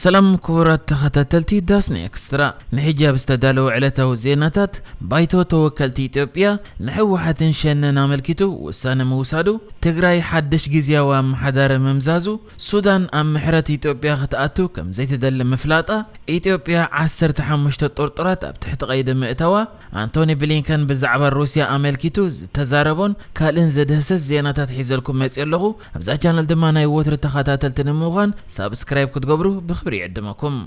ሰላም ክቡራት ተኸታተልቲ ዳስና ኤክስትራ፣ ንሕጂ ኣብ ዝተዳለወ ዕለታዊ ዜናታት፣ ባይቶ ተወከልቲ ኢትዮጵያ ንህወሓትን ሸነን ኣመልኪቱ ውሳነ ምውሳዱ፣ ትግራይ ሓድሽ ግዝያዊ ኣመሓዳሪ ምምዛዙ፣ ሱዳን ኣብ ምሕረት ኢትዮጵያ ክትኣቱ ከም ዘይትደሊ ምፍላጣ፣ ኢትዮጵያ ዓሰርተ ሓሙሽተ ጥርጡራት ኣብ ትሕቲ ቀይዲ ምእታዋ፣ ኣንቶኒ ብሊንከን ብዛዕባ ሩስያ ኣመልኪቱ ዝተዛረቦን ካልእን ዘድህስስ ዜናታት ሒዘልኩም መፅእ ኣለኹ። ኣብዛ ቻነል ድማ ናይ ወትሪ ተኸታተልቲ ንምዃን ሳብስክራይብ ክትገብሩ ብኽብሪ ይዕድመኩም።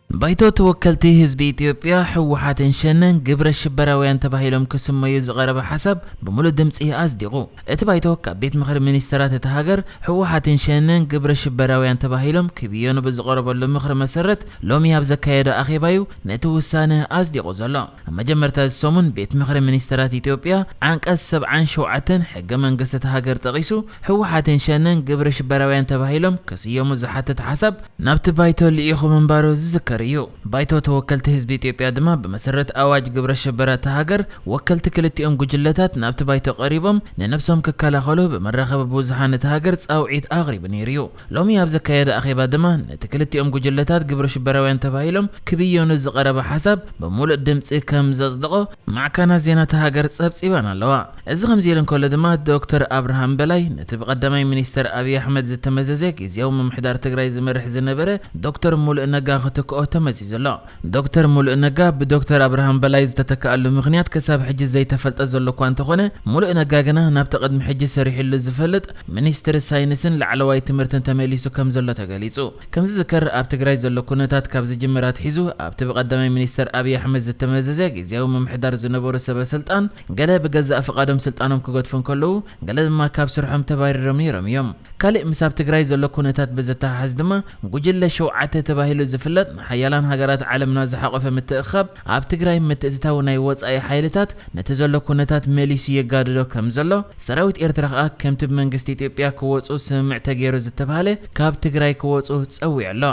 ባይቶ ተወከልቲ ህዝቢ ኢትዮጵያ፣ ህወሓትን ሸነን ግብረ ሽበራውያን ተባሂሎም ክስመዩ ዝቐረበ ሓሳብ ብምሉእ ድምፂ ኣጽዲቑ። እቲ ባይቶ ካብ ቤት ምኽሪ ሚኒስተራት እታ ሃገር፣ ህወሓትን ሸነን ግብረ ሽበራውያን ተባሂሎም ክብየኑ ብዝቐረበሉ ምኽሪ መሰረት፣ ሎሚ ኣብ ዘካየዶ ኣኼባዩ ነቲ ውሳነ ኣጽዲቑ ዘሎ። ኣብ መጀመርታ እዚ ሰሙን፣ ቤት ምኽሪ ሚኒስተራት ኢትዮጵያ ዓንቀጽ ሰብዓን ሸውዓተን ሕገ መንግስቲ እታ ሃገር ጠቒሱ፣ ህወሓትን ሸነን ግብረ ሽበራውያን ተባሂሎም ክስየሙ ዝሓትት ሓሳብ ናብቲ ባይቶ ልኢኹ ምንባሩ ዝዝከር እዩ። ባይቶ ተወከልቲ ህዝቢ ኢትዮጵያ ድማ፣ ብመሰረት ኣዋጅ ግብረ ሽበራ እታ ሃገር፣ ወከልቲ ክልቲኦም ጉጅለታት ናብቲ ባይቶ ቀሪቦም፣ ንነብሶም ክከላኸሉ ብመራኸቢ ብዙሃን እታ ሃገር ጻውዒት ኣቕሪቡ ነይሩ እዩ። ሎሚ ኣብ ዘካየደ ኣኼባ ድማ፣ ነቲ ክልቲኦም ጉጅለታት ግብረ ሽበራውያን ተባሂሎም ክብየኑ ዝቐረበ ሓሳብ ብምሉእ ድምጺ ከም ዘጽደቖ ማዕከናት ዜና እታ ሃገር ጸብጺበን ኣለዋ። እዚ ከምዚ ኢሉ እንከሎ ድማ፣ ዶክተር ኣብርሃም በላይ ነቲ ብቀዳማይ ሚኒስተር ኣብይ ኣሕመድ ዝተመዘዘ ግዝያዊ ምምሕዳር ትግራይ ዝመርሕ ዝነበረ ዶክተር ሙሉእ ነጋ ክትክኦ ተመዚዙ ኣሎ። ዶክተር ሙሉእ ነጋ ብዶክተር ኣብርሃም በላይ ዝተተክኣሉ ምኽንያት ክሳብ ሕጂ ዘይተፈልጠ ዘሎ እኳ እንተኾነ፣ ሙሉእ ነጋ ግና ናብቲ ቅድሚ ሕጂ ሰሪሕሉ ዝፈልጥ ሚኒስትሪ ሳይንስን ላዕለዋይ ትምህርትን ተመሊሱ ከም ዘሎ ተገሊጹ። ከም ዝዝከር፣ ኣብ ትግራይ ዘሎ ኩነታት ካብ ዝጅምር ኣትሒዙ፣ ኣብቲ ብቀዳማይ ሚኒስተር ኣብይ ኣሕመድ ዝተመዘዘ ግዝያዊ ምምሕዳር ዝነበሩ ሰበ ስልጣን፣ ገለ ብገዛእ ፍቓዶም ስልጣኖም ክገድፉ እንከለዉ፣ ገለ ድማ ካብ ስርሖም ተባሪሮም ነይሮም እዮም። ካልእ ምስ ኣብ ትግራይ ዘሎ ኩነታት ብዘተሓሓዝ ድማ፣ ጉጅለ ሸውዓተ ተባሂሉ ዝፍለጥ፣ ንሓያላን ሃገራት ዓለምና ዝሓቆፈ ምትእኽኻብ ኣብ ትግራይ ምትእትታው ናይ ወጻኢ ሓይልታት ነቲ ዘሎ ኩነታት መሊሱ የጋድዶ ከም ዘሎ፣ ሰራዊት ኤርትራ ከኣ ከምቲ ብመንግስቲ ኢትዮጵያ ክወጹ ስምምዕ ተገይሩ ዝተባህለ ካብ ትግራይ ክወጹ ጸዊዑ ኣሎ።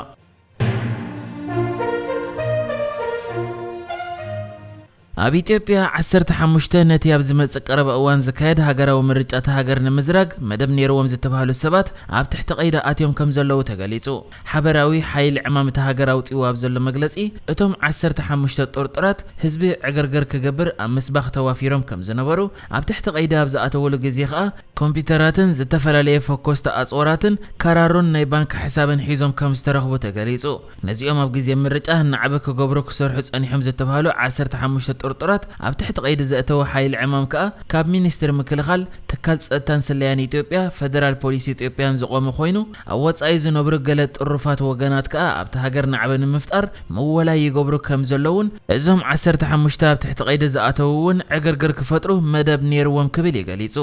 ኣብ ኢትዮጵያ ዓሰርተ ሓሙሽተ ነቲ ኣብ ዝመጽእ ቀረባ እዋን ዝካየድ ሃገራዊ ምርጫ እታ ሃገር ንምዝራግ መደብ ነይርዎም ዝተባህሉ ሰባት ኣብ ትሕቲ ቀይዲ ኣትዮም ከም ዘለዉ ተገሊጹ። ሓበራዊ ሓይሊ ዕማም እታ ሃገር ኣውጺኡ ኣብ ዘሎ መግለጺ፣ እቶም ዓሰርተ ሓሙሽተ ጥርጡራት ህዝቢ ዕግርግር ክገብር ኣብ ምስባኽ ተዋፊሮም ከም ዝነበሩ፣ ኣብ ትሕቲ ቀይዲ ኣብ ዝኣተውሉ ግዜ ከኣ ኮምፒውተራትን ዝተፈላለየ ፈኮስቲ ኣጽዋራትን ካራሮን ናይ ባንክ ሕሳብን ሒዞም ከም ዝተረኽቡ ተገሊጹ። ነዚኦም ኣብ ግዜ ምርጫ ናዕቢ ክገብሩ ክሰርሑ ጸኒሖም ዝተባህሉ ዓሰርተ ሓሙሽተ ጥርጡራት ኣብ ትሕቲ ቀይዲ ዘእተወ ሓይሊ ዕማም ከኣ ካብ ሚኒስትሪ ምክልኻል፣ ትካል ጸጥታን ስለያን ኢትዮጵያ፣ ፈደራል ፖሊስ ኢትዮጵያን ዝቖመ ኮይኑ፣ ኣብ ወጻኢ ዝነብሩ ገለ ጥሩፋት ወገናት ከኣ ኣብቲ ሃገር ናዕቢ ንምፍጣር ምወላ ይገብሩ ከም ዘለውን፣ እዞም ዓሰርተ ሓሙሽተ ኣብ ትሕቲ ቀይዲ ዝኣተዉ እውን ዕግርግር ክፈጥሩ መደብ ነይርዎም ክብል እዩ ገሊጹ።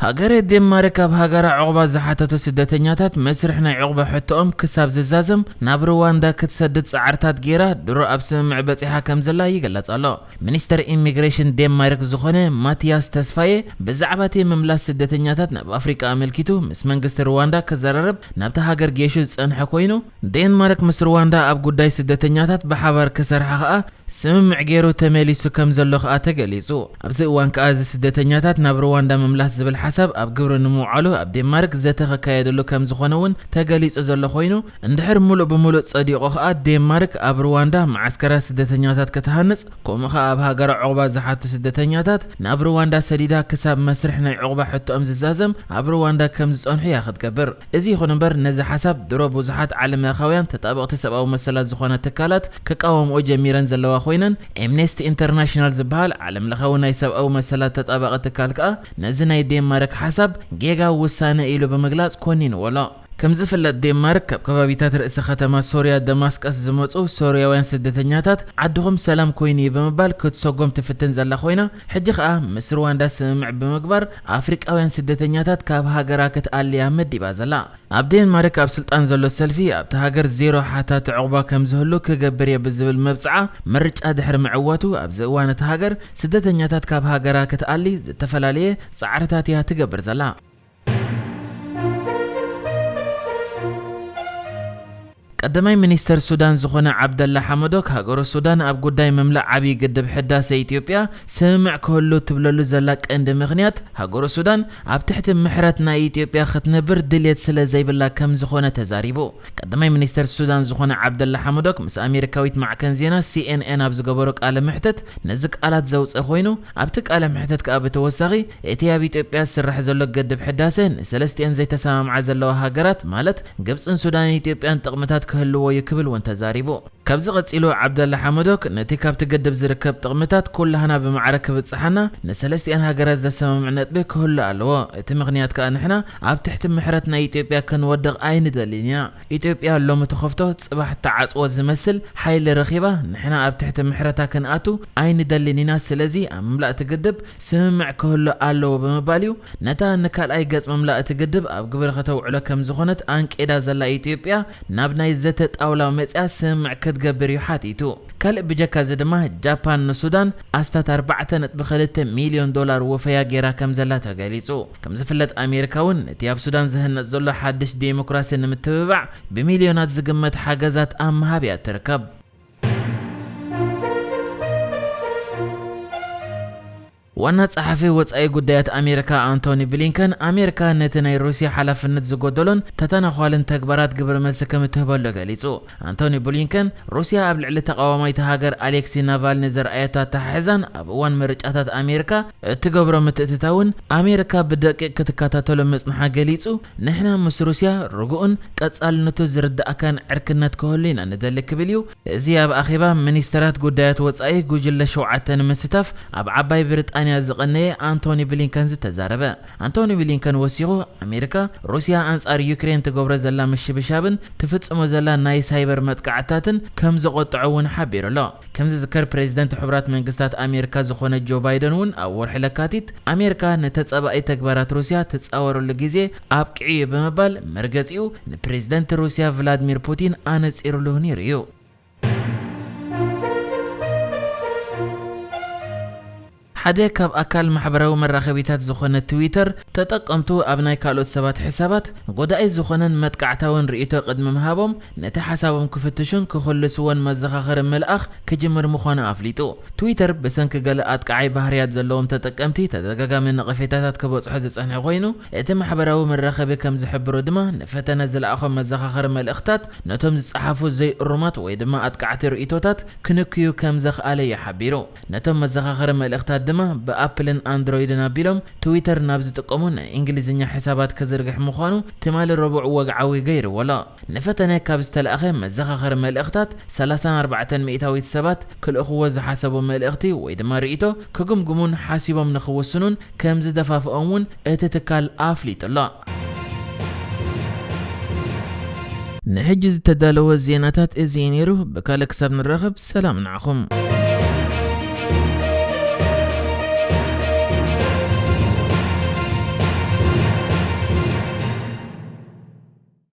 ሃገረ ዴንማርክ ኣብ ሃገራ ዑቕባ ዝሓተቱ ስደተኛታት መስርሕ ናይ ዑቕባ ሕቶኦም ክሳብ ዝዛዘም ናብ ሩዋንዳ ክትሰድድ ጻዕርታት ገይራ ድሮ ኣብ ስምምዕ በጺሓ ከም ዘላ ይግለጽ ኣሎ። ሚኒስተር ኢሚግሬሽን ዴንማርክ ዝኾነ ማቲያስ ተስፋዬ ብዛዕባ እቲ ምምላስ ስደተኛታት ናብ ኣፍሪቃ ኣመልኪቱ ምስ መንግስቲ ሩዋንዳ ክዘራረብ ናብታ ሃገር ጌሹ ዝጸንሐ ኮይኑ፣ ዴንማርክ ምስ ሩዋንዳ ኣብ ጉዳይ ስደተኛታት ብሓባር ክሰርሓ ከኣ ስምምዕ ገይሩ ተመሊሱ ከም ዘሎ ከኣ ተገሊጹ። ኣብዚ እዋን ከኣ እዚ ስደተኛታት ናብ ሩዋንዳ ምምላስ ዝብል ሓሳብ ኣብ ግብሪ ንምውዓሉ ኣብ ዴንማርክ ዘተ ክካየደሉ ከም ዝኾነ እውን ተገሊጹ ዘሎ ኮይኑ፣ እንድሕር ሙሉእ ብሙሉእ ጸዲቑ ከኣ ዴንማርክ ኣብ ሩዋንዳ መዓስከራት ስደተኛታት ክትሃንጽ፣ ከምኡ ከኣ ኣብ ሃገራ ዑቕባ ዝሓቱ ስደተኛታት ናብ ሩዋንዳ ሰዲዳ ክሳብ መስርሕ ናይ ዑቕባ ሕቶኦም ዝዛዘም ኣብ ሩዋንዳ ከም ዝጸንሑ እያ ክትገብር። እዚ ይኹን እምበር፣ ነዚ ሓሳብ ድሮ ብዙሓት ዓለምለኻውያን ተጣበቕቲ ሰብኣዊ መሰላት ዝኾና ትካላት ክቃወምኦ ጀሚረን ዘለዋ ኮይነን፣ ኤምኔስቲ ኢንተርናሽናል ዝበሃል ዓለምለኻዊ ናይ ሰብኣዊ መሰላት ተጣባቒ ትካል ከኣ ነዚ ናይ ዴንማርክ ሓሳብ ጌጋ ውሳነ ኢሉ ብምግላጽ ኮኒንዎ ኣሎ። ከም ዝፍለጥ፣ ዴንማርክ ካብ ከባቢታት ርእሰ ከተማ ሶርያ ደማስቀስ ዝመጹ ሶርያውያን ስደተኛታት ዓድኹም ሰላም ኮይኑ እዩ ብምባል ክትሰጎም ትፍትን ዘላ ኮይና፣ ሕጂ ከኣ ምስ ሩዋንዳ ስምምዕ ብምግባር ኣፍሪቃውያን ስደተኛታት ካብ ሃገራ ክትኣልያ መዲባ ዘላ። ኣብ ዴንማርክ ኣብ ስልጣን ዘሎ ሰልፊ ኣብቲ ሃገር ዜሮ ሓታቲ ዑቕባ ከም ዝህሉ ክገብር እየ ብዝብል መብጽዓ ምርጫ ድሕሪ ምዕዋቱ፣ ኣብዚ እዋን እታ ሃገር ስደተኛታት ካብ ሃገራ ክትኣሊ ዝተፈላለየ ጻዕርታት እያ ትገብር ዘላ። ቀዳማይ ሚኒስተር ሱዳን ዝኾነ ዓብደላ ሓመዶክ፣ ሃገሩ ሱዳን ኣብ ጉዳይ ምምላእ ዓብዪ ግድብ ሕዳሰ ኢትዮጵያ ስምምዕ ክህሉ ትብለሉ ዘላ ቀንዲ ምኽንያት፣ ሃገሩ ሱዳን ኣብ ትሕቲ ምሕረት ናይ ኢትዮጵያ ክትነብር ድልየት ስለ ዘይብላ ከም ዝኾነ ተዛሪቡ። ቀዳማይ ሚኒስተር ሱዳን ዝኾነ ዓብደላ ሓመዶክ ምስ ኣሜሪካዊት ማዕከን ዜና ሲኤንኤን ኣብ ዝገበሮ ቃለ መሕተት ነዚ ቃላት ዘውፅአ ኮይኑ፣ ኣብቲ ቃለ መሕተት ከኣ ብተወሳኺ፣ እቲ ኣብ ኢትዮጵያ ዝስራሕ ዘሎ ግድብ ሕዳሰ ንሰለስቲአን ዘይተሰማምዓ ዘለዋ ሃገራት፣ ማለት ግብፅን ሱዳንን ኢትዮጵያን ጥቕምታት ክህልዎ እዩ ክብል እውን ተዛሪቡ። ካብዚ ቀጺሉ ዓብደላ ሓመዶክ፣ ነቲ ካብቲ ግድብ ዝርከብ ጥቕምታት ኩላህና ብማዕረ ክብጽሓና ንሰለስቲአን ሃገራት ዘሰማምዕ ነጥቢ ክህሉ ኣለዎ። እቲ ምኽንያት ከኣ ንሕና ኣብ ትሕቲ ምሕረት ናይ ኢትዮጵያ ክንወድቕ ኣይንደልን ኢና። ኢትዮጵያ ሎሚ ትኸፍቶ ጽባሕ ትዓጽዎ ዝመስል ሓይሊ ረኺባ፣ ንሕና ኣብ ትሕቲ ምሕረታ ክንኣቱ ኣይንደልን ኢና። ስለዚ ኣብ ምምላእ እቲ ግድብ ስምምዕ ክህሉ ኣለዎ ብምባል እዩ ነታ ንካልኣይ ገጽ ምምላእ እቲ ግድብ ኣብ ግብሪ ከተውዕሎ ከም ዝኾነት ኣንቂዳ ዘላ ኢትዮጵያ ናብ ናይ ዘተ ጣውላ መጽያ ስምምዕ ክትገብር እዩ ሓቲቱ። ካልእ ብጀካ እዚ ድማ ጃፓን ንሱዳን ኣስታት ኣርባዕተ ነጥቢ ክልተ ሚልዮን ዶላር ወፈያ ገይራ ከም ዘላ ተገሊጹ። ከም ዝፍለጥ ኣሜሪካ እውን ነቲ ኣብ ሱዳን ዝህነጽ ዘሎ ሓድሽ ዴሞክራሲ ንምትብባዕ ብሚልዮናት ዝግመት ሓገዛት ኣብ ምሃብ እያ ትርከብ። ዋና ጸሓፊ ወጻኢ ጉዳያት ኣሜሪካ ኣንቶኒ ብሊንከን፣ ኣሜሪካ ነቲ ናይ ሩስያ ሓላፍነት ዝጎደሎን ተተናዃልን ተግባራት ግብረ መልሲ ከም እትህበሉ ገሊጹ። ኣንቶኒ ብሊንከን፣ ሩስያ ኣብ ልዕሊ ተቓዋማይቲ ሃገር ኣሌክሲ ናቫልኒ ዘርኣየቶ ኣተሓሕዛን ኣብ እዋን ምርጫታት ኣሜሪካ እትገብሮ ምትእትታውን ኣሜሪካ ብደቂቕ ክትከታተሎ ምጽንሓ ገሊጹ፣ ንሕና ምስ ሩስያ ርጉእን ቀጻልነቱ ዝርድኣካን ዕርክነት ክህሉ ኢና ንደሊ ክብል እዩ። እዚ ኣብ ኣኼባ ሚኒስተራት ጉዳያት ወጻኢ ጉጅለ ሸውዓተ ንምስታፍ ኣብ ዓባይ ብሪጣንያ ዝቐነየ ኣንቶኒ ብሊንከን ዝተዛረበ። ኣንቶኒ ብሊንከን ወሲኹ፣ ኣሜሪካ ሩስያ ኣንጻር ዩክሬን ትገብሮ ዘላ ምሽብሻብን ትፍጽሞ ዘላ ናይ ሳይበር መጥቃዕትታትን ከም ዘቖጥዖ እውን ሓቢሩ ኣሎ። ከም ዝዝከር፣ ፕሬዚደንት ሕቡራት መንግስታት ኣሜሪካ ዝኾነ ጆ ባይደን እውን ኣብ ወርሒ ለካቲት፣ ኣሜሪካ ንተጻባኢ ተግባራት ሩስያ ትጻወረሉ ግዜ ኣብቂዑ እዩ ብምባል መርገጺኡ ንፕሬዚደንት ሩስያ ቭላድሚር ፑቲን ኣነጺሩሉ ነይሩ እዩ። ሓደ ካብ ኣካል ማሕበራዊ መራኸቢታት ዝኾነ ትዊተር፣ ተጠቀምቱ ኣብ ናይ ካልኦት ሰባት ሕሳባት ጎዳኢ ዝኾነን መጥቃዕታውን ርእይቶ ቅድሚ ምሃቦም፣ ነቲ ሓሳቦም ክፍትሹን ክኽልስዎን መዘኻኸሪ ምልኣኽ ክጅምር ምዃኑ ኣፍሊጡ። ትዊተር ብሰንኪ ገለ ኣጥቃዓይ ባህርያት ዘለዎም ተጠቀምቲ ተደጋጋሚ ነቐፌታታት ክበጽሖ ዝጸንሐ ኮይኑ፣ እቲ ማሕበራዊ መራኸቢ ከም ዝሕብሮ ድማ፣ ንፈተነ ዝለኣኾም መዘኻኸሪ መልእኽታት ነቶም ዝጸሓፉ ዘይእሩማት ወይ ድማ ኣጥቃዕቲ ርእይቶታት ክንክዩ ከም ዘኽኣለ እዩ ሓቢሩ። ነቶም መዘኻኸሪ መልእኽታት ድማ ብኣፕልን ኣንድሮይድን ኣቢሎም ትዊተር ናብ ዝጥቀሙ ናይ እንግሊዝኛ ሕሳባት ክዝርግሕ ምዃኑ ትማሊ ረቡዕ ወግዓዊ ገይርዎ ኣሎ። ንፈተነ ካብ ዝተላእኸ መዘኻኸሪ መልእኽታት ሰላሳን ኣርባዕተን ሚእታዊት ሰባት ክልእኽዎ ዝሓሰቡ መልእኽቲ ወይ ድማ ርእይቶ ክግምግሙን ሓሲቦም ንኽውስኑን ከም ዝደፋፍኦም እውን እቲ ትካል ኣፍሊጡ ኣሎ። ንሕጂ ዝተዳለወ ዜናታት እዚ እዩ ነይሩ። ብካልእ ክሳብ ንራኸብ ሰላም ንዓኹም።